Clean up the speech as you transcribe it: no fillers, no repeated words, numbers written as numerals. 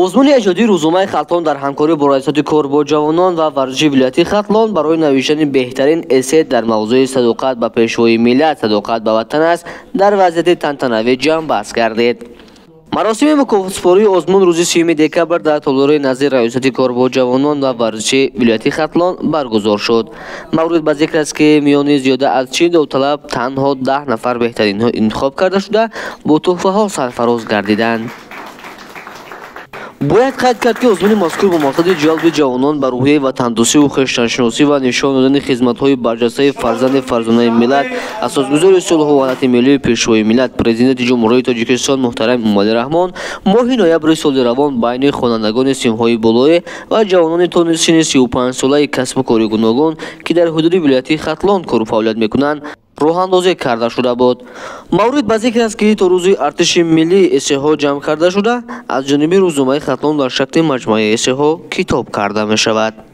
Озмуни эҷодии рӯзномаи Хатлон дар ҳамкорӣ бо Раёсати кор бо ҷавонон ва варзиши вилояти Хатлон барои навиштани беҳтарин эссе дар мавзӯи «Садоқат ба пешвои миллат, садоқат ба ватан аст» дар вазъияти тантанавӣ ҷамъбаст гардид. Маросими мукофотсупории озмун рӯзи 30 декабр дар толори назди Раёсати кор бо ҷавонон ва варзиши вилояти Хатлон баргузор шуд. Маврид ба зикр аст, ки миёни зиёда аз 40 довталаб танҳо 10 нафар беҳтаринҳо интихоб карда шуда, бо тӯҳфаҳо сарфароз гардиданд. Бояд қайд кард, ки озмуни мазкур бо мақсади ҷалби ҷавонон ба рӯҳияи ватандӯстиву хештаншиносӣ ва нишон додани хизматҳои барҷастаи фарзанди фарзонаи миллат, асосгузори сулҳу ваҳдати миллию пешвои миллат, Президенти Ҷумҳурии Тоҷикистон муҳтарам Эмомалӣ Раҳмон моҳи ноябри соли равон байни хонандагони синфҳои болоӣ ва ҷавонони то синни 35-солаи касбу кори гуногун, ки дар ҳудуди вилояти Хатлон кору фаъолият мекунанд, роҳандозӣ карда шуда буд. Маврид ба зикр аст, ки то рӯзи артиши миллӣ эссеҳо ҷамъ карда шуда, аз ҷониби рӯзномаи Хатлон дар шакли маҷмӯаи эссеҳо китоб карда мешавад.